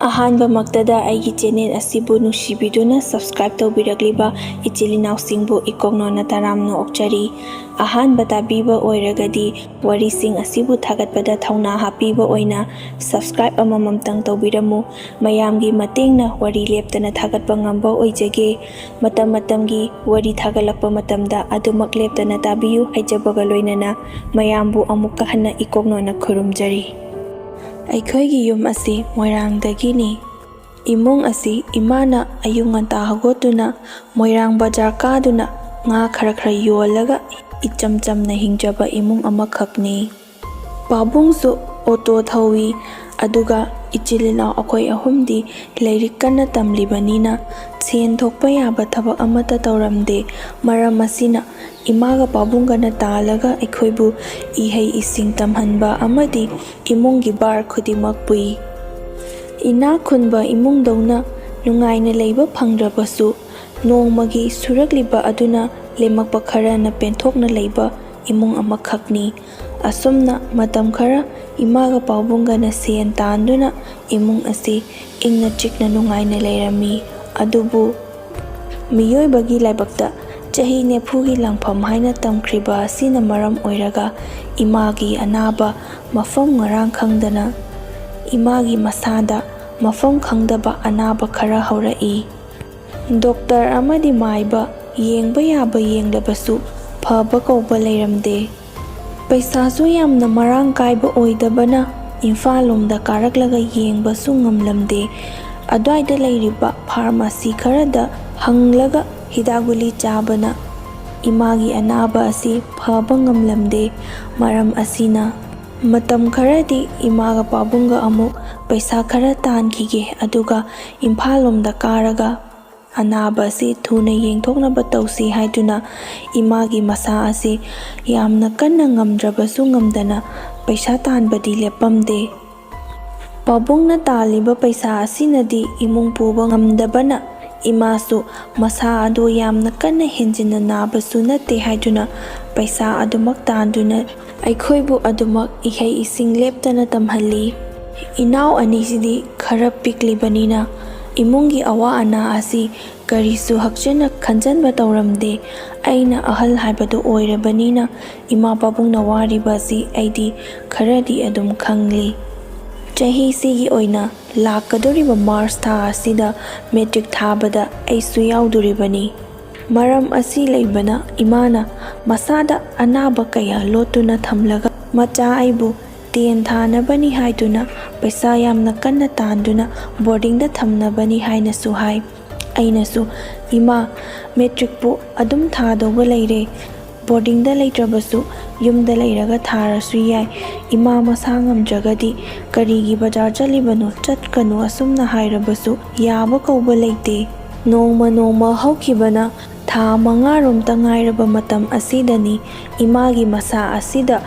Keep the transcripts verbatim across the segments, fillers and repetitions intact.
ꯑꯍꯥꯟꯕꯃꯛꯇꯗ ꯑꯩꯒꯤ ꯆꯦꯅꯦꯜ ꯑꯁꯤꯕꯨ ꯅꯨꯡꯁꯤꯕꯤꯗꯨꯅ ꯁꯕꯁꯀ꯭ꯔꯥꯏꯕ ꯇꯧꯕꯤꯔꯛꯂꯤꯕ ꯏꯆꯤꯜ ꯏꯅꯥꯎꯁꯤꯡꯕꯨ ꯏꯀꯣꯛꯅꯣꯅ ꯇꯔꯥꯝꯅ ꯑꯣꯛꯆꯔꯤ꯫ ꯑꯍꯥꯟꯕ ꯇꯥꯕꯤꯕ ꯑꯣꯏꯔꯒꯗꯤ ꯋꯥꯔꯤꯁꯤꯡ ꯑꯁꯤꯕꯨ ꯊꯥꯒꯠꯄꯗ ꯊꯧꯅꯥ ꯍꯥꯞꯄꯤꯕ ꯑꯣꯏꯅ ꯁꯕꯁꯀ꯭ꯔꯥꯏꯕ ꯑꯃꯃꯝꯇꯪ ꯇꯧꯕꯤꯔꯝꯃꯨ꯫ ꯃꯌꯥꯝꯒꯤ ꯃꯇꯦꯡꯅ ꯋꯥꯔꯤ ꯂꯦꯞꯇꯅ ꯊꯥꯒꯠꯄ ꯉꯝꯕ ꯑꯣꯏꯖꯒꯦ꯫ ꯃꯇꯝ ꯃꯇꯝꯒꯤ ꯋꯥꯔꯤ ꯊꯥꯒꯠꯂꯛꯄ ꯃꯇꯝꯗ ꯑꯗꯨꯃꯛ ꯂꯦꯞꯇꯅ ꯇꯥꯕꯤꯌꯨ ꯍꯥꯏꯖꯕꯒ ꯂꯣꯏꯅꯅ ꯃꯌꯥꯝꯕꯨ ꯑꯃꯨꯛꯀ ꯍꯟꯅ ꯏꯀꯣꯛꯅꯣꯅ ꯈꯨꯔꯨꯝꯖꯔꯤ꯫ ꯑꯩꯈꯣꯏꯒꯤ ꯌꯨꯝ ꯑꯁꯤ ꯃꯣꯏꯔꯥꯡꯗꯒꯤꯅꯤ꯫ ꯏꯃꯨꯡ ꯑꯁꯤ ꯏꯃꯥꯅ ꯑꯌꯨꯛ ꯉꯟꯇꯥ ꯍꯧꯒꯠꯇꯨꯅ ꯃꯣꯏꯔꯥꯡ ꯕꯖꯥꯔ ꯀꯥꯗꯨꯅ ꯉꯥ ꯈꯔ ꯈꯔ ꯌꯣꯜꯂꯒ ꯏꯆꯝ ꯆꯝꯅ ꯍꯤꯡꯖꯕ ꯏꯃꯨꯡ ꯑꯃꯈꯛꯅꯤ꯫ ꯄꯥꯕꯨꯡꯁꯨ ꯑꯣꯇꯣ ꯊꯧꯏ, ꯑꯗꯨꯒ ꯏꯆꯤꯜ ꯏꯅꯥꯎ ꯑꯩꯈꯣꯏ ꯑꯍꯨꯝꯗꯤ ꯂꯥꯏꯔꯤꯛ ꯀꯟꯅ ꯇꯝꯂꯤꯕꯅꯤꯅ ꯁꯦꯟ ꯊꯣꯛꯄ ꯌꯥꯕ ꯊꯕꯛ ꯑꯃꯠꯇ ꯇꯧꯔꯝꯗꯦ꯫ ꯃꯔꯝ ꯑꯁꯤꯅ ꯏꯃꯥꯒ ꯄꯥꯕꯨꯡꯒꯅ ꯇꯥꯜꯂꯒ ꯑꯩꯈꯣꯏꯕꯨ ꯏꯍꯩ ꯏꯁꯤꯡ ꯇꯝꯍꯟꯕ ꯑꯃꯗꯤ ꯏꯃꯨꯡꯒꯤ ꯚꯥꯔ ꯈꯨꯗꯤꯡꯃꯛ ꯄꯨꯏ꯫ ꯏꯅꯥꯛ ꯈꯨꯟꯕ ꯏꯃꯨꯡꯗꯧꯅ ꯅꯨꯡꯉꯥꯏꯅ ꯂꯩꯕ ꯐꯪꯗ꯭ꯔꯕꯁꯨ, ꯅꯣꯡꯃꯒꯤ ꯁꯨꯔꯛꯂꯤꯕ ꯑꯗꯨꯅ ꯂꯦꯝꯃꯛꯄ ꯈꯔꯅ ꯄꯦꯟꯊꯣꯛꯅ ꯂꯩꯕ ꯏꯃꯨꯡ ꯑꯃꯈꯛꯅꯤ꯫ ꯑꯁꯨꯝꯅ ꯃꯇꯝ ꯈꯔ ꯏꯃꯥꯒ ꯄꯥꯕꯨꯡꯒꯅ ꯁꯦꯟ ꯇꯥꯟꯗꯨꯅ ꯏꯃꯨꯡ ꯑꯁꯤ ꯏꯪꯅ ꯆꯤꯛꯅ ꯅꯨꯡꯉꯥꯏꯅ ꯂꯩꯔꯝꯃꯤ꯫ ꯑꯗꯨꯕꯨ ꯃꯤꯑꯣꯏꯕꯒꯤ ꯂꯥꯏꯕꯛꯇ ꯆꯍꯤ ꯅꯤꯐꯨꯒꯤ ꯂꯥꯡꯐꯝ ꯍꯥꯏꯅ ꯇꯝꯈ꯭ꯔꯤꯕ ꯑꯁꯤꯅ ꯃꯔꯝ ꯑꯣꯏꯔꯒ ꯏꯃꯥꯒꯤ ꯑꯅꯥꯕ ꯃꯐꯝ ꯃꯔꯥꯡ ꯈꯪꯗꯅ ꯏꯃꯥꯒꯤ ꯃꯁꯥꯗ ꯃꯐꯝ ꯈꯪꯗꯕ ꯑꯅꯥꯕ ꯈꯔ ꯍꯧꯔꯛꯏ꯫ ꯗꯣꯛꯇꯔ ꯑꯃꯗꯤ ꯃꯥꯏꯕ ꯌꯦꯡꯕ ꯌꯥꯕ ꯌꯦꯡꯂꯕꯁꯨ ꯐꯕ ꯀꯧꯕ ꯂꯩꯔꯝꯗꯦ꯫ ꯄꯩꯁꯥꯁꯨ ꯌꯥꯝꯅ ꯃꯔꯥꯡ ꯀꯥꯏꯕ ꯑꯣꯏꯗꯕꯅ ꯏꯝꯐꯥꯜ ꯂꯣꯝꯗ ꯀꯥꯔꯛꯂꯒ ꯌꯦꯡꯕꯁꯨ ꯉꯝꯂꯝꯗꯦ꯫ ꯑꯗ꯭ꯋꯥꯏꯗ ꯂꯩꯔꯤꯕ ꯐꯥꯔꯃꯥꯁꯤ ꯈꯔꯗ ꯍꯪꯂꯒ ꯍꯤꯗꯥꯛ ꯒꯨꯂꯤ ꯆꯥꯕꯅ ꯏꯃꯥꯒꯤ ꯑꯅꯥꯕ ꯑꯁꯤ ꯐꯕ ꯉꯝꯂꯝꯗꯦ꯫ ꯃꯔꯝ ꯑꯁꯤꯅ ꯃꯇꯝ ꯈꯔꯗꯤ ꯏꯃꯥꯒ ꯄꯥꯕꯨꯡꯒ ꯑꯃꯨꯛ ꯄꯩꯁꯥ ꯈꯔ ꯇꯥꯟꯈꯤꯒꯦ, ꯑꯗꯨꯒ ꯏꯝꯐꯥꯜ ꯂꯣꯝꯗ ꯀꯥꯔꯒ ꯑꯅꯥꯕ ꯑꯁꯤ ꯊꯨꯅ ꯌꯦꯡꯊꯣꯛꯅꯕ ꯇꯧꯁꯤ ꯍꯥꯏꯗꯨꯅ ꯏꯃꯥꯒꯤ ꯃꯁꯥ ꯑꯁꯤ ꯌꯥꯝꯅ ꯀꯟꯅ ꯉꯝꯗ꯭ꯔꯕꯁꯨ ꯉꯝꯗꯅ ꯄꯩꯁꯥ ꯇꯥꯟꯕꯗꯤ ꯂꯦꯞꯄꯝꯗꯦ꯫ ꯄꯥꯕꯨꯡꯅ ꯇꯥꯜꯂꯤꯕ ꯄꯩꯁꯥ ꯑꯁꯤꯅꯗꯤ ꯏꯃꯨꯡ ꯄꯨꯕ ꯉꯝꯗꯕꯅ ꯏꯃꯥꯁꯨ ꯃꯁꯥ ꯑꯗꯨ ꯌꯥꯝꯅ ꯀꯟꯅ ꯍꯦꯟꯖꯤꯟꯅ ꯅꯥꯕꯁꯨ ꯅꯠꯇꯦ ꯍꯥꯏꯗꯨꯅ ꯄꯩꯁꯥ ꯑꯗꯨꯃꯛ ꯇꯥꯟꯗꯨꯅ ꯑꯩꯈꯣꯏꯕꯨ ꯑꯗꯨꯃꯛ ꯏꯍꯩ ꯏꯁꯤꯡ ꯂꯦꯞꯇꯅ ꯇꯝꯍꯜꯂꯤ꯫ ꯏꯅꯥꯎ ꯑꯅꯤꯁꯤꯗꯤ ꯈꯔ ꯄꯤꯛꯂꯤꯕꯅꯤꯅ ꯏꯃꯨꯡꯒꯤ ꯑꯋꯥ ꯑꯅꯥ ꯑꯁꯤ ꯀꯔꯤꯁꯨ ꯍꯛꯆꯤꯟꯅ ꯈꯟꯖꯟꯕ ꯇꯧꯔꯝꯗꯦ꯫ ꯑꯩꯅ ꯑꯍꯜ ꯍꯥꯏꯕꯗꯨ ꯑꯣꯏꯔꯕꯅꯤꯅ ꯏꯃꯥ ꯄꯥꯕꯨꯡꯅ ꯋꯥꯔꯤꯕ ꯑꯁꯤ ꯑꯩꯗꯤ ꯈꯔꯗꯤ ꯑꯗꯨꯝ ꯈꯪꯂꯤ꯫ ꯆꯍꯤꯁꯤꯒꯤ ꯑꯣꯏꯅ ꯂꯥꯛꯀꯗꯧꯔꯤꯕ ꯃꯥꯔꯆ ꯊꯥ ꯑꯁꯤꯗ ꯃꯦꯇ꯭ꯔꯤꯛ ꯊꯥꯕꯗ ꯑꯩꯁꯨ ꯌꯥꯎꯗꯣꯔꯤꯕꯅꯤ꯫ ꯃꯔꯝ ꯑꯁꯤ ꯂꯩꯕꯅ ꯏꯃꯥꯅ ꯃꯁꯥꯗ ꯑꯅꯥꯕ ꯀꯌꯥ ꯂꯣꯠꯇꯨꯅ ꯊꯝꯂꯒ ꯃꯆꯥ ꯑꯩꯕꯨ ꯇꯦꯟ ꯊꯥꯅꯕꯅꯤ ꯍꯥꯏꯗꯨꯅ ꯄꯩꯁꯥ ꯌꯥꯝꯅ ꯀꯟꯅ ꯇꯥꯟꯗꯨꯅ ꯕꯣꯔꯗꯤꯡꯗ ꯊꯝꯅꯕꯅꯤ ꯍꯥꯏꯅꯁꯨ ꯍꯥꯏ꯫ ꯑꯩꯅꯁꯨ, "ꯏꯃꯥ, ꯃꯦꯇ꯭ꯔꯤꯛꯄꯨ ꯑꯗꯨꯝ ꯊꯥꯗꯧꯕ ꯂꯩꯔꯦ꯫ ꯕꯣꯔꯗꯤꯡꯗ ꯂꯩꯇ꯭ꯔꯕꯁꯨ ꯌꯨꯝꯗ ꯂꯩꯔꯒ ꯊꯥꯔꯁꯨ ꯌꯥꯏ꯫ ꯏꯃꯥ ꯃꯁꯥ ꯉꯝꯗ꯭ꯔꯒꯗꯤ ꯀꯔꯤꯒꯤ ꯕꯖꯥꯔ ꯆꯠꯂꯤꯕꯅꯣ? ꯆꯠꯀꯅꯨ" ꯑꯁꯨꯝꯅ ꯍꯥꯏꯔꯕꯁꯨ ꯌꯥꯕ ꯀꯧꯕ ꯂꯩꯇꯦ꯫ ꯅꯣꯡꯃ ꯅꯣꯡꯃ ꯍꯧꯈꯤꯕꯅ ꯊꯥ ꯃꯉꯥꯔꯣꯝꯇ ꯉꯥꯏꯔꯕ ꯃꯇꯝ ꯑꯁꯤꯗꯅꯤ ꯏꯃꯥꯒꯤ ꯃꯁꯥ ꯑꯁꯤꯗ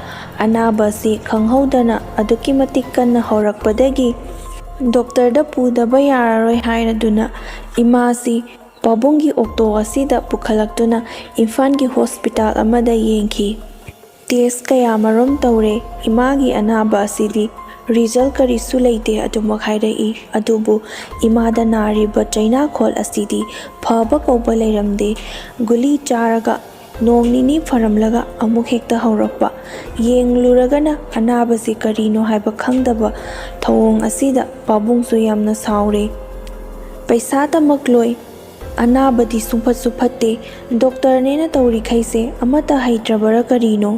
ꯑꯅꯥꯕ ꯑꯁꯤ ꯈꯪꯍꯧꯗꯅ ꯑꯗꯨꯛꯀꯤ ꯃꯇꯤꯛ ꯀꯟꯅ ꯍꯧꯔꯛꯄꯗꯒꯤ ꯗꯣꯛꯇꯔꯗ ꯄꯨꯗꯕ ꯌꯥꯔꯔꯣꯏ ꯍꯥꯏꯔꯗꯨꯅ ꯏꯃꯥꯁꯤ ꯄꯥꯕꯨꯡꯒꯤ ꯑꯣꯛꯇꯣ ꯑꯁꯤꯗ ꯄꯨꯈꯠꯂꯛꯇꯨꯅ ꯏꯝꯐꯥꯜꯒꯤ ꯍꯣꯁꯄꯤꯇꯥꯜ ꯑꯃꯗ ꯌꯦꯡꯈꯤ꯫ ꯇꯦꯁ ꯀꯌꯥ ꯃꯔꯨꯝ ꯇꯧꯔꯦ꯫ ꯏꯃꯥꯒꯤ ꯑꯅꯥꯕ ꯑꯁꯤꯗꯤ ꯔꯤꯖꯜ ꯀꯔꯤꯁꯨ ꯂꯩꯇꯦ ꯑꯗꯨꯃꯛ ꯍꯥꯏꯔꯛꯏ꯫ ꯑꯗꯨꯕꯨ ꯏꯃꯥꯗ ꯅꯥꯔꯤꯕ ꯆꯩꯅꯥꯈꯣꯜ ꯑꯁꯤꯗꯤ ꯐꯕ ꯀꯧꯕ ꯂꯩꯔꯝꯗꯦ꯫ ꯒꯨꯂꯤ ꯆꯥꯔꯒ ꯅꯣꯡ ꯅꯤꯅꯤ ꯐꯔꯝꯂꯒ ꯑꯃꯨꯛ ꯍꯦꯛꯇ ꯍꯧꯔꯛꯄ꯫ ꯌꯦꯡꯂꯨꯔꯒꯅ ꯑꯅꯥꯕꯁꯤ ꯀꯔꯤꯅꯣ ꯍꯥꯏꯕ ꯈꯪꯗꯕ ꯊꯧꯑꯣꯡ ꯑꯁꯤꯗ ꯄꯥꯕꯨꯡꯁꯨ ꯌꯥꯝꯅ ꯁꯥꯎꯔꯦ꯫ "ꯄꯩꯁꯥ ꯇꯃꯛꯂꯣꯏ, ꯑꯅꯥꯕꯗꯤ ꯁꯨꯡꯐꯠꯁꯨ ꯐꯠꯇꯦ꯫ ꯗꯣꯛꯇꯔꯅꯦꯅ ꯇꯧꯔꯤꯈꯩꯁꯦ ꯑꯃꯠꯇ ꯍꯩꯇ꯭ꯔꯕꯔꯥ ꯀꯔꯤꯅꯣ?"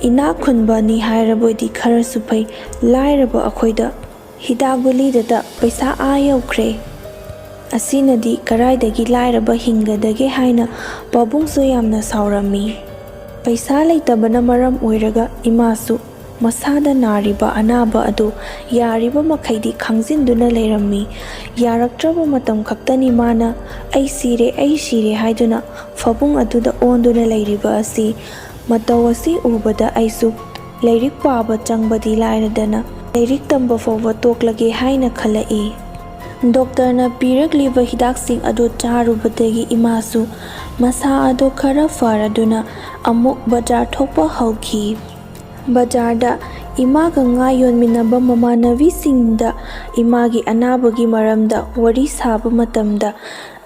ꯏꯅꯥꯛ ꯈꯨꯟꯕꯅꯤ ꯍꯥꯏꯔꯕꯗꯤ ꯈꯔꯁꯨ ꯐꯩ, ꯂꯥꯏꯔꯕ ꯑꯩꯈꯣꯏꯗ ꯍꯤꯗꯥꯛ ꯒꯨꯂꯤꯗꯇ ꯄꯩꯁꯥ ꯑꯥ ꯌꯧꯈ꯭ꯔꯦ꯫ ꯑꯁꯤꯅꯗꯤ ꯀꯔꯥꯏꯗꯒꯤ ꯂꯥꯏꯔꯕ ꯍꯤꯡꯒꯗꯒꯦ ꯍꯥꯏꯅ ꯄꯥꯕꯨꯡꯁꯨ ꯌꯥꯝꯅ ꯁꯥꯎꯔꯝꯃꯤ꯫ ꯄꯩꯁꯥ ꯂꯩꯇꯕꯅ ꯃꯔꯝ ꯑꯣꯏꯔꯒ ꯏꯃꯥꯁꯨ ꯃꯁꯥꯗ ꯅꯥꯔꯤꯕ ꯑꯅꯥꯕ ꯑꯗꯨ ꯌꯥꯔꯤꯕ ꯃꯈꯩꯗꯤ ꯈꯥꯡꯖꯤꯟꯗꯨꯅ ꯂꯩꯔꯝꯃꯤ꯫ ꯌꯥꯔꯛꯇ꯭ꯔꯕ ꯃꯇꯝ ꯈꯛꯇꯅꯤ ꯃꯥꯅ "ꯑꯩ ꯁꯤꯔꯦ, ꯑꯩ ꯁꯤꯔꯦ" ꯍꯥꯏꯗꯨꯅ ꯐꯃꯨꯡ ꯑꯗꯨꯗ ꯑꯣꯟꯗꯨꯅ ꯂꯩꯔꯤꯕ ꯑꯁꯤ꯫ ꯃꯇꯧ ꯑꯁꯤ ꯎꯕꯗ ꯑꯩꯁꯨ ꯂꯥꯏꯔꯤꯛ ꯄꯥꯕ ꯆꯪꯕꯗꯤ ꯂꯥꯏꯔꯗꯅ ꯂꯥꯏꯔꯤꯛ ꯇꯝꯕ ꯐꯥꯎꯕ ꯇꯣꯛꯂꯒꯦ ꯍꯥꯏꯅ ꯈꯜꯂꯛꯏ꯫ ꯗꯣꯛꯇꯔꯅ ꯄꯤꯔꯛꯂꯤꯕ ꯍꯤꯗꯥꯛꯁꯤꯡ ꯑꯗꯨ ꯆꯥꯔꯨꯕꯗꯒꯤ ꯏꯃꯥꯁꯨ ꯃꯁꯥ ꯑꯗꯨ ꯈꯔ ꯐꯔꯗꯨꯅ ꯑꯃꯨꯛ ꯕꯖꯥꯔ ꯊꯣꯛꯄ ꯍꯧꯈꯤ꯫ ꯕꯖꯥꯔꯗ ꯏꯃꯥꯒ ꯉꯥ ꯌꯣꯟꯃꯤꯟꯅꯕ ꯃꯃꯥꯟꯅꯕꯤꯁꯤꯡꯗ ꯏꯃꯥꯒꯤ ꯑꯅꯥꯕꯒꯤ ꯃꯔꯝꯗ ꯋꯥꯔꯤ ꯁꯥꯕ ꯃꯇꯝꯗ,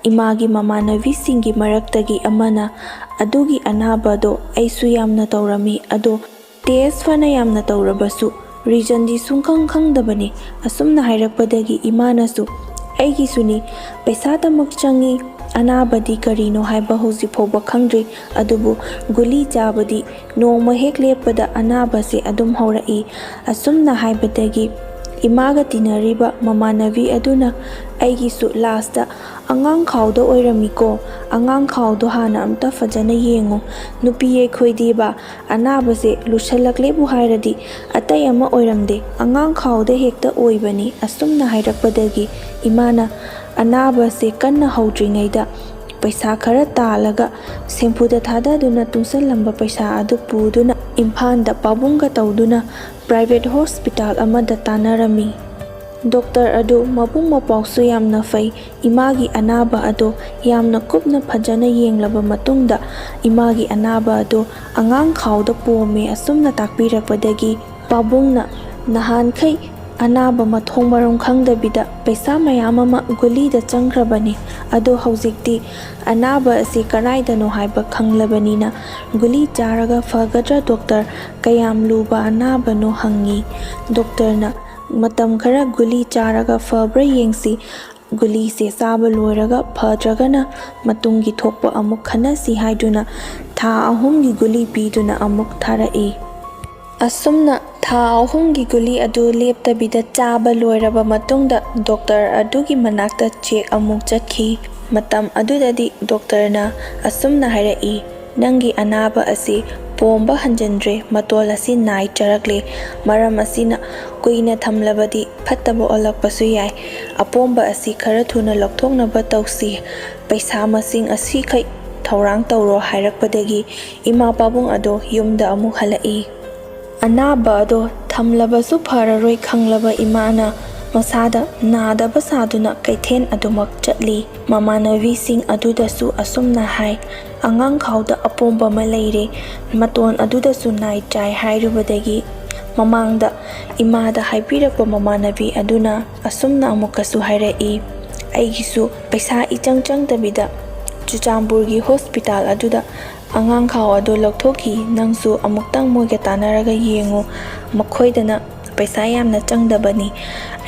ꯏꯃꯥꯒꯤ ꯃꯃꯥꯟꯅꯕꯤꯁꯤꯡꯒꯤ ꯃꯔꯛꯇꯒꯤ ꯑꯃꯅ, "ꯑꯗꯨꯒꯤ ꯑꯅꯥꯕꯗꯣ ꯑꯩꯁꯨ ꯌꯥꯝꯅ ꯇꯧꯔꯝꯃꯤ, ꯑꯗꯣ ꯇꯦꯁ ꯐꯅ ꯌꯥꯝꯅ ꯇꯧꯔꯕꯁꯨ ꯔꯤꯖꯟꯗꯤ ꯁꯨꯡꯈꯪ ꯈꯪꯗꯕꯅꯤ"꯫ ꯑꯁꯨꯝꯅ ꯍꯥꯏꯔꯛꯄꯗꯒꯤ ꯏꯃꯥꯅꯁꯨ, "ꯑꯩꯒꯤꯁꯨꯅꯤ, ꯄꯩꯁꯥꯗꯃꯛ ꯆꯪꯉꯤ, ꯑꯅꯥꯕꯗꯤ ꯀꯔꯤꯅꯣ ꯍꯥꯏꯕ ꯍꯧꯖꯤꯛ ꯐꯥꯎꯕ ꯈꯪꯗ꯭ꯔꯤ, ꯑꯗꯨꯕꯨ ꯒꯨꯂꯤ ꯆꯥꯕꯗꯤ ꯅꯣꯡꯃ ꯍꯦꯛ ꯂꯦꯞꯄꯗ ꯑꯅꯥꯕꯁꯦ ꯑꯗꯨꯝ ꯍꯧꯔꯛꯏ"꯫ ꯑꯁꯨꯝꯅ ꯍꯥꯏꯕꯗꯒꯤ ꯏꯃꯥꯒ ꯇꯤꯟꯅꯔꯤꯕ ꯃꯃꯥꯟꯅꯕꯤ ꯑꯗꯨꯅ, "ꯑꯩꯒꯤꯁꯨ ꯂꯥꯁꯇ ꯑꯉꯥꯡ ꯈꯥꯎꯗ ꯑꯣꯏꯔꯝꯃꯤꯀꯣ, ꯑꯉꯥꯡ ꯈꯥꯎꯗꯣ ꯍꯥꯟꯅ ꯑꯝꯇ ꯐꯖꯅ ꯌꯦꯡꯉꯨ, ꯅꯨꯄꯤ ꯑꯩꯈꯣꯏꯗꯤꯕ ꯑꯅꯥꯕꯁꯦ ꯂꯨꯁꯜꯂꯛꯂꯦꯕꯨ ꯍꯥꯏꯔꯗꯤ ꯑꯇꯩ ꯑꯃ ꯑꯣꯏꯔꯝꯗꯦ, ꯑꯉꯥꯡ ꯈꯥꯎꯗ ꯍꯦꯛꯇ ꯑꯣꯏꯕꯅꯤ"꯫ ꯑꯁꯨꯝꯅ ꯍꯥꯏꯔꯛꯄꯗꯒꯤ ꯏꯃꯥꯅ ꯑꯅꯥꯕꯁꯦ ꯀꯟꯅ ꯍꯧꯗ꯭ꯔꯤꯉꯩꯗ ꯄꯩꯁꯥ ꯈꯔ ꯇꯥꯜꯂꯒ ꯁꯦꯝꯐꯨꯗ ꯊꯥꯗꯗꯨꯅ ꯇꯨꯡꯁꯜꯂꯝꯕ ꯄꯩꯁꯥ ꯑꯗꯨ ꯄꯨꯗꯨꯅ ꯏꯝꯐꯥꯜꯗ ꯄꯥꯕꯨꯡꯒ ꯇꯧꯗꯨꯅ ꯄ꯭ꯔꯥꯏꯚꯦꯠ ꯍꯣꯁꯄꯤꯇꯥꯜ ꯑꯃꯗ ꯇꯥꯟꯅꯔꯝꯃꯤ꯫ ꯗꯣꯛꯇꯔ ꯑꯗꯨ ꯃꯕꯨꯡ ꯃꯄꯥꯎꯁꯨ ꯌꯥꯝꯅ ꯐꯩ꯫ ꯏꯃꯥꯒꯤ ꯑꯅꯥꯕ ꯑꯗꯣ ꯌꯥꯝꯅ ꯀꯨꯞꯅ ꯐꯖꯅ ꯌꯦꯡꯂꯕ ꯃꯇꯨꯡꯗ ꯏꯃꯥꯒꯤ ꯑꯅꯥꯕ ꯑꯗꯣ ꯑꯉꯥꯡ ꯈꯥꯎꯗ ꯄꯣꯝꯃꯦ ꯑꯁꯨꯝꯅ ꯇꯥꯛꯄꯤꯔꯛꯄꯗꯒꯤ ꯄꯥꯕꯨꯡꯅ, "ꯅꯍꯥꯟꯈꯩ ꯑꯅꯥꯕ ꯃꯊꯣꯡ ꯃꯔꯝ ꯈꯪꯗꯕꯤꯗ ꯄꯩꯁꯥ ꯃꯌꯥꯝ ꯑꯃ ꯒꯨꯂꯤꯗ ꯆꯪꯈ꯭ꯔꯕꯅꯤ꯫ ꯑꯗꯣ ꯍꯧꯖꯤꯛꯇꯤ ꯑꯅꯥꯕ ꯑꯁꯤ ꯀꯗꯥꯏꯗꯅꯣ ꯍꯥꯏꯕ ꯈꯪꯂꯕꯅꯤꯅ ꯒꯨꯂꯤ ꯆꯥꯔꯒ ꯐꯒꯗ꯭ꯔꯥ ꯗꯣꯛꯇꯔ? ꯀꯌꯥꯝ ꯂꯨꯕ ꯑꯅꯥꯕꯅꯣ?" ꯍꯪꯉꯤ꯫ ꯗꯣꯛꯇꯔꯅ, "ꯃꯇꯝ ꯈꯔ ꯒꯨꯂꯤ ꯆꯥꯔꯒ ꯐꯕ꯭ꯔꯥ ꯌꯦꯡꯁꯤ꯫ ꯒꯨꯂꯤꯁꯦ ꯆꯥꯕ ꯂꯣꯏꯔꯒ ꯐꯗ꯭ꯔꯒꯅ ꯃꯇꯨꯡꯒꯤ ꯊꯣꯛꯄ ꯑꯃꯨꯛ ꯈꯟꯅꯁꯤ" ꯍꯥꯏꯗꯨꯅ ꯊꯥ ꯑꯍꯨꯝꯒꯤ ꯒꯨꯂꯤ ꯄꯤꯗꯨꯅ ꯑꯃꯨꯛ ꯊꯥꯔꯛꯏ꯫ ꯑꯁꯨꯝꯅ ꯊꯥ ꯑꯍꯨꯝꯒꯤ ꯒꯨꯂꯤ ꯑꯗꯨ ꯂꯦꯞꯇꯕꯤꯗ ꯆꯥꯕ ꯂꯣꯏꯔꯕ ꯃꯇꯨꯡꯗ ꯗꯣꯛꯇꯔ ꯑꯗꯨꯒꯤ ꯃꯅꯥꯛꯇ ꯆꯦꯛ ꯑꯃꯨꯛ ꯆꯠꯈꯤ꯫ ꯃꯇꯝ ꯑꯗꯨꯗꯗꯤ ꯗꯣꯛꯇꯔꯅ ꯑꯁꯨꯝꯅ ꯍꯥꯏꯔꯛꯏ, "ꯅꯪꯒꯤ ꯑꯅꯥꯕ ꯑꯁꯤ ꯄꯣꯝꯕ ꯍꯟꯖꯤꯟꯗ꯭ꯔꯦ, ꯃꯇꯣꯜ ꯑꯁꯤ ꯅꯥꯏ ꯆꯔꯛꯂꯦ꯫ ꯃꯔꯝ ꯑꯁꯤꯅ ꯀꯨꯏꯅ ꯊꯝꯂꯕꯗꯤ ꯐꯠꯇꯕ ꯑꯣꯜꯂꯛꯄꯁꯨ ꯌꯥꯏ꯫ ꯑꯄꯣꯝꯕ ꯑꯁꯤ ꯈꯔ ꯊꯨꯅ ꯂꯧꯊꯣꯛꯅꯕ ꯇꯧꯁꯤ꯫ ꯄꯩꯁꯥ ꯃꯁꯤꯡ ꯑꯁꯤꯈꯩ ꯊꯧꯔꯥꯡ ꯇꯧꯔꯣ" ꯍꯥꯏꯔꯛꯄꯗꯒꯤ ꯏꯃꯥ ꯄꯥꯕꯨꯡ ꯑꯗꯣ ꯌꯨꯝꯗ ꯑꯃꯨꯛ ꯍꯜꯂꯛꯏ꯫ ꯑꯅꯥꯕ ꯑꯗꯣ ꯊꯝꯂꯕꯁꯨ ꯐꯔꯔꯣꯏ ꯈꯪꯂꯕ ꯏꯃꯥꯅ ꯃꯁꯥꯗ ꯅꯥꯗꯕ ꯁꯥꯗꯨꯅ ꯀꯩꯊꯦꯜ ꯑꯗꯨꯃꯛ ꯆꯠꯂꯤ꯫ ꯃꯃꯥꯟꯅꯕꯤꯁꯤꯡ ꯑꯗꯨꯗꯁꯨ ꯑꯁꯨꯝꯅ ꯍꯥꯏ, "ꯑꯉꯥꯡ ꯈꯥꯎꯗ ꯑꯄꯣꯝꯕ ꯑꯃ ꯂꯩꯔꯦ, ꯃꯇꯣꯟ ꯑꯗꯨꯗꯁꯨ ꯅꯥꯏ ꯆꯥꯏ" ꯍꯥꯏꯔꯨꯕꯗꯒꯤ ꯃꯃꯥꯡꯗ ꯏꯃꯥꯗ ꯍꯥꯏꯕꯤꯔꯛꯄ ꯃꯃꯥꯟꯅꯕꯤ ꯑꯗꯨꯅ ꯑꯁꯨꯝꯅ ꯑꯃꯨꯛꯀꯁꯨ ꯍꯥꯏꯔꯛꯏ, "ꯑꯩꯒꯤꯁꯨ ꯄꯩꯁꯥ ꯏꯆꯪ ꯆꯪꯗꯕꯤꯗ ꯆꯨꯔꯆꯥꯟꯄꯨꯔꯒꯤ ꯍꯣꯁꯄꯤꯇꯥꯜ ꯑꯗꯨꯗ ꯑꯉꯥꯡ ꯈꯥꯎ ꯑꯗꯨ ꯂꯧꯊꯣꯛꯈꯤ꯫ ꯅꯪꯁꯨ ꯑꯃꯨꯛꯇꯪ ꯃꯣꯏꯒ ꯇꯥꯟꯅꯔꯒ ꯌꯦꯡꯉꯨ, ꯃꯈꯣꯏꯗꯅ ꯄꯩꯁꯥ ꯌꯥꯝꯅ ꯆꯪꯗꯕꯅꯤ꯫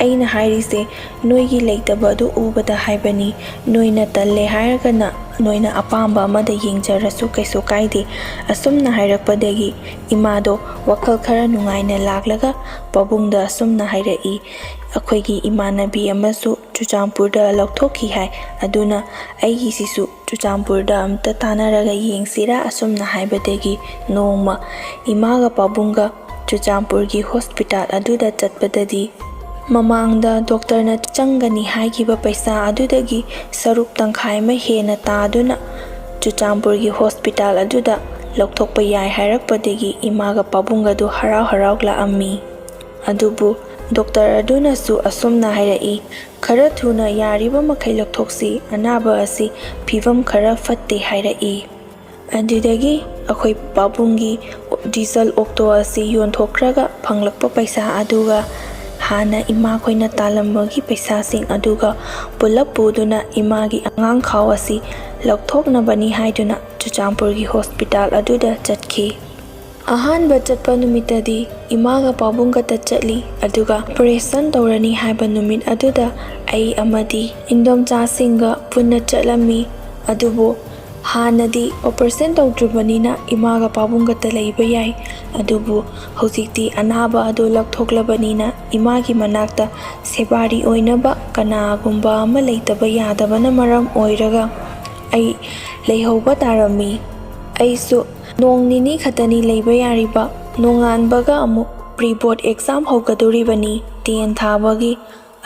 ꯑꯩꯅ ꯍꯥꯏꯔꯤꯁꯦ ꯅꯣꯏꯒꯤ ꯂꯩꯇꯕ ꯑꯗꯨ ꯎꯕꯗ ꯍꯥꯏꯕꯅꯤ꯫ ꯅꯣꯏꯅ ꯇꯜꯂꯦ ꯍꯥꯏꯔꯒꯅ ꯅꯣꯏꯅ ꯑꯄꯥꯝꯕ ꯑꯃꯗ ꯌꯦꯡꯖꯔꯁꯨ ꯀꯩꯁꯨ ꯀꯥꯏꯗꯦ"꯫ ꯑꯁꯨꯝꯅ ꯍꯥꯏꯔꯛꯄꯗꯒꯤ ꯏꯃꯥꯗꯣ ꯋꯥꯈꯜ ꯈꯔ ꯅꯨꯡꯉꯥꯏꯅ ꯂꯥꯛꯂꯒ ꯄꯥꯕꯨꯡꯗ ꯑꯁꯨꯝꯅ ꯍꯥꯏꯔꯛꯏ, "ꯑꯩꯈꯣꯏꯒꯤ ꯏꯃꯥꯟꯅꯕꯤ ꯑꯃꯁꯨ ꯆꯨꯔꯆꯥꯟꯄꯨꯔꯗ ꯂꯧꯊꯣꯛꯈꯤ ꯍꯥꯏ, ꯑꯗꯨꯅ ꯑꯩꯒꯤꯁꯤꯁꯨ ꯆꯨꯔꯆꯥꯟꯄꯨꯔꯗ ꯑꯝꯇ ꯇꯥꯟꯅꯔꯒ ꯌꯦꯡꯁꯤꯔꯥ?" ꯑꯁꯨꯝꯅ ꯍꯥꯏꯕꯗꯒꯤ ꯅꯣꯡꯃ ꯏꯃꯥꯒ ꯄꯥꯕꯨꯡꯒ ꯆꯨꯔꯆꯥꯟꯄꯨꯔꯒꯤ ꯍꯣꯁꯄꯤꯇꯥꯜ ꯑꯗꯨꯗ ꯆꯠꯄꯗꯗꯤ ꯃꯃꯥꯡꯗ ꯗꯣꯛꯇꯔꯅ ꯆꯪꯒꯅꯤ ꯍꯥꯏꯈꯤꯕ ꯄꯩꯁꯥ ꯑꯗꯨꯗꯒꯤ ꯁꯔꯨꯛ ꯇꯪꯈꯥꯏ ꯑꯃ ꯍꯦꯟꯅ ꯇꯥꯗꯨꯅ ꯆꯨꯔꯆꯥꯟꯄꯨꯔꯒꯤ ꯍꯣꯁꯄꯤꯇꯥꯜ ꯑꯗꯨꯗ ꯂꯧꯊꯣꯛꯄ ꯌꯥꯏ ꯍꯥꯏꯔꯛꯄꯗꯒꯤ ꯏꯃꯥꯒ ꯄꯥꯕꯨꯡꯒꯗꯨ ꯍꯔꯥꯎ ꯍꯔꯥꯎ ꯂꯥꯛꯑꯝꯃꯤ꯫ ꯑꯗꯨꯕꯨ ꯗꯣꯛꯇꯔ ꯑꯗꯨꯅꯁꯨ ꯑꯁꯨꯝꯅ ꯍꯥꯏꯔꯛꯏ, "ꯈꯔ ꯊꯨꯅ ꯌꯥꯔꯤꯕ ꯃꯈꯩ ꯂꯧꯊꯣꯛꯁꯤ, ꯑꯅꯥꯕ ꯑꯁꯤ ꯐꯤꯕꯝ ꯈꯔ ꯐꯠꯇꯦ" ꯍꯥꯏꯔꯛꯏ꯫ ꯑꯗꯨꯗꯒꯤ ꯑꯩꯈꯣꯏ ꯄꯥꯕꯨꯡꯒꯤ ꯗꯤꯖꯜ ꯑꯣꯛꯇꯣ ꯑꯁꯤ ꯌꯣꯟꯊꯣꯛꯈ꯭ꯔꯒ ꯐꯪꯂꯛꯄ ꯄꯩꯁꯥ ꯑꯗꯨꯒ ꯍꯥꯟꯅ ꯏꯃꯥꯈꯣꯏꯅ ꯇꯥꯜꯂꯝꯕꯒꯤ ꯄꯩꯁꯥꯁꯤꯡ ꯑꯗꯨꯒ ꯄꯨꯂꯞ ꯄꯨꯗꯨꯅ ꯏꯃꯥꯒꯤ ꯑꯉꯥꯡ ꯈꯥꯎ ꯑꯁꯤ ꯂꯧꯊꯣꯛꯅꯕꯅꯤ ꯍꯥꯏꯗꯨꯅ ꯆꯨꯔꯆꯥꯟꯄꯨꯔꯒꯤ ꯍꯣꯁꯄꯤꯇꯥꯜ ꯑꯗꯨꯗ ꯆꯠꯈꯤ꯫ ꯑꯍꯥꯟꯕ ꯆꯠꯄ ꯅꯨꯃꯤꯠꯇꯗꯤ ꯏꯃꯥꯒ ꯄꯥꯕꯨꯡꯒꯇ ꯆꯠꯂꯤ, ꯑꯗꯨꯒ ꯑꯣꯄꯔꯦꯁꯟ ꯇꯧꯔꯅꯤ ꯍꯥꯏꯕ ꯅꯨꯃꯤꯠ ꯑꯗꯨꯗ ꯑꯩ ꯑꯃꯗꯤ ꯏꯟꯗꯣꯝꯆꯥꯁꯤꯡꯒ ꯄꯨꯟꯅ ꯆꯠꯂꯝꯃꯤ꯫ ꯑꯗꯨꯕꯨ ꯍꯥꯟꯅꯗꯤ ꯑꯣꯄꯔꯦꯁꯟ ꯇꯧꯗ꯭ꯔꯤꯕꯅꯤꯅ ꯏꯃꯥꯒ ꯄꯥꯕꯨꯡꯒꯇ ꯂꯩꯕ ꯌꯥꯏ, ꯑꯗꯨꯕꯨ ꯍꯧꯖꯤꯛꯇꯤ ꯑꯅꯥꯕ ꯑꯗꯨ ꯂꯧꯊꯣꯛꯂꯕꯅꯤꯅ ꯏꯃꯥꯒꯤ ꯃꯅꯥꯛꯇ ꯁꯦꯕꯥꯔꯤ ꯑꯣꯏꯅꯕ ꯀꯅꯥꯒꯨꯝꯕ ꯑꯃ ꯂꯩꯇꯕ ꯌꯥꯗꯕꯅ ꯃꯔꯝ ꯑꯣꯏꯔꯒ ꯑꯩ ꯂꯩꯍꯧꯕ ꯇꯥꯔꯝꯃꯤ꯫ ꯑꯩꯁꯨ ꯅꯣꯡ ꯅꯤꯅꯤ ꯈꯛꯇꯅꯤ ꯂꯩꯕ ꯌꯥꯔꯤꯕ, ꯅꯣꯡꯉꯥꯟꯕꯒ ꯑꯃꯨꯛ ꯄ꯭ꯔꯤ ꯕꯣꯔꯗ ꯑꯦꯛꯖꯥꯝ ꯍꯧꯒꯗꯧꯔꯤꯕꯅꯤ, ꯇꯦꯟ ꯊꯥꯕꯒꯤ꯫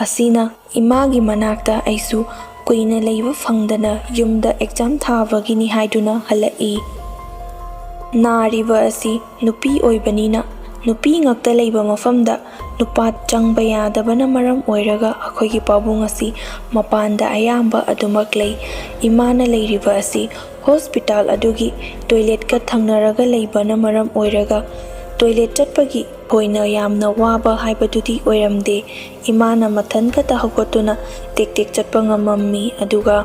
ꯑꯁꯤꯅ ꯏꯃꯥꯒꯤ ꯃꯅꯥꯛꯇ ꯑꯩꯁꯨ ꯀꯨꯏꯅ ꯂꯩꯕ ꯐꯪꯗꯅ ꯌꯨꯝꯗ ꯑꯦꯛꯖꯥꯝ ꯊꯥꯕꯒꯤꯅꯤ ꯍꯥꯏꯗꯨꯅ ꯍꯜꯂꯛꯏ꯫ ꯅꯥꯔꯤꯕ ꯑꯁꯤ ꯅꯨꯄꯤ ꯑꯣꯏꯕꯅꯤꯅ ꯅꯨꯄꯤ ꯉꯛꯇ ꯂꯩꯕ ꯃꯐꯝꯗ ꯅꯨꯄꯥ ꯆꯪꯕ ꯌꯥꯗꯕꯅ ꯃꯔꯝ ꯑꯣꯏꯔꯒ ꯑꯩꯈꯣꯏꯒꯤ ꯄꯥꯕꯨꯡ ꯑꯁꯤ ꯃꯄꯥꯟꯗ ꯑꯌꯥꯝꯕ ꯑꯗꯨꯃꯛ ꯂꯩ꯫ ꯏꯃꯥꯅ ꯂꯩꯔꯤꯕ ꯑꯁꯤ ꯍꯣꯁꯄꯤꯇꯥꯜ ꯑꯗꯨꯒꯤ ꯇꯣꯏꯂꯦꯠꯀ ꯊꯪꯅꯔꯒ ꯂꯩꯕꯅ ꯃꯔꯝ ꯑꯣꯏꯔꯒ ꯇꯣꯏꯂꯦꯠ ꯆꯠꯄꯒꯤ ꯊꯣꯏꯅ ꯌꯥꯝꯅ ꯋꯥꯕ ꯍꯥꯏꯕꯗꯨꯗꯤ ꯑꯣꯏꯔꯝꯗꯦ꯫ ꯏꯃꯥꯅ ꯃꯊꯟ ꯈꯛꯇ ꯍꯧꯒꯠꯇꯨꯅ ꯇꯦꯛ ꯇꯦꯛ ꯆꯠꯄ ꯉꯝꯃꯝꯃꯤ꯫ ꯑꯗꯨꯒ